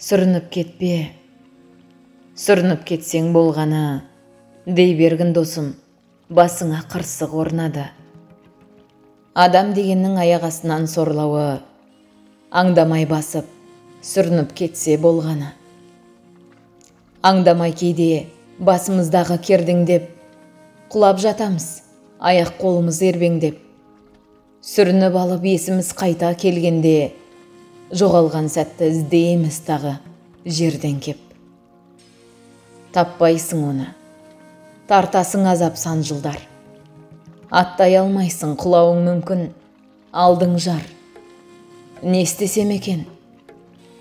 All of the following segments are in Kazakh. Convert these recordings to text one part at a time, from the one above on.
Сүрініп кетпе, сүрініп кетсең болғаны, дей бергін досым, басыңа қырсық орнады. Адам дегеннің аяқ астынан сорлауы, аңдамай басып, сүрініп кетсе болғаны. Аңдамай кейде басымыздағы кердеңдеп, құлап жатамыз, аяқ қолымыз ербеңдеп. Сүрініп алып есіміз қайта келгенде, жоғалған сәтті іздейміз тағы жерден кеп. Таппайсың оны, тартасың азап сан жылдар. Аттай алмайсың, құлауың мүмкін, алдың жар. Не істесем екен,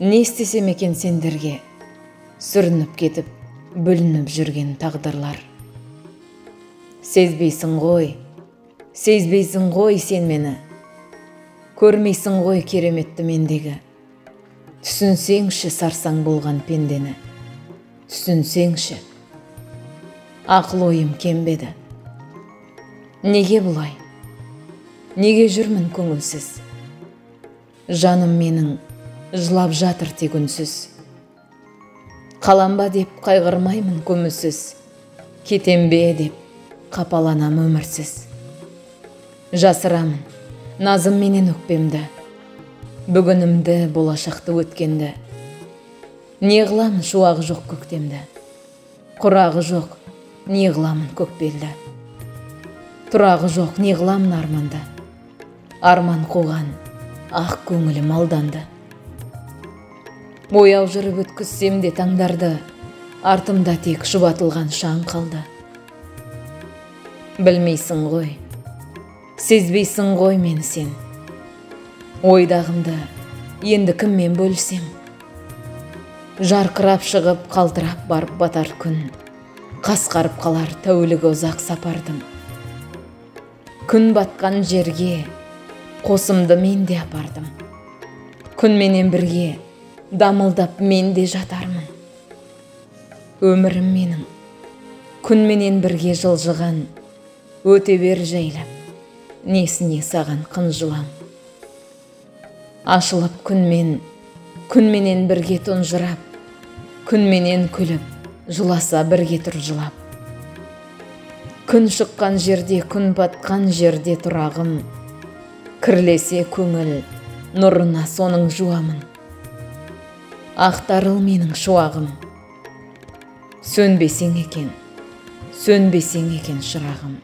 не істесем екен сендерге, сүрініп кетіп, бүлініп жүрген тағдырлар. Сезбейсің ғой, сезбейсің ғой сен мені, көрмейсің ғой кереметті мендегі. Түсінсеңші сарсаң болған пендені, түсінсеңші, ақыл ойым кембеді. Неге бұлай? Неге жүрмін көңілсіз? Жаным менің жылап жатыр тек үнсіз. Қалам ба деп қайғырмаймын көмілсіз, кетем бе деп қапаланам өмірсіз. Жасырамын назым менен өкпемді, бүгінімді, болашақты, өткенді. Не қыламын шуағы жоқ көктемді, құрағы жоқ, не қыламын көкбелді. Тұрағы жоқ, не қыламын арманды, арман қуған ақ көңілім алданды. Бояу жүріп өткізсем де таңдарды, артымда тек жұбатылған шаң қалды. Білмейсің ғой, сезбейсің ғой мені сен. Ойдағымды енді кіммен бөлісем? Жарқырап шығып, қалтырап барып батар күн, қасқарып қалар тәулігі ұзақ сапардың. Күн батқан жерге қосымды мен де апардым. Күнменен бірге дамылдап мен де жатармын. Өмірім менің күнменен бірге жылжыған, өте бер жайлап, несіне саған қынжылам. Ашылып күнмен, күнменен бірге тұнжырап, күнменен күліп, жыласа бірге тұр жылап. Күн шыққан жерде, күн батқан жерде тұрағым, кірлесе көңіл нұрына соның жуамын. Ақтарыл менің шуағым, сөнбесең екен, сөнбесең екен шырағым.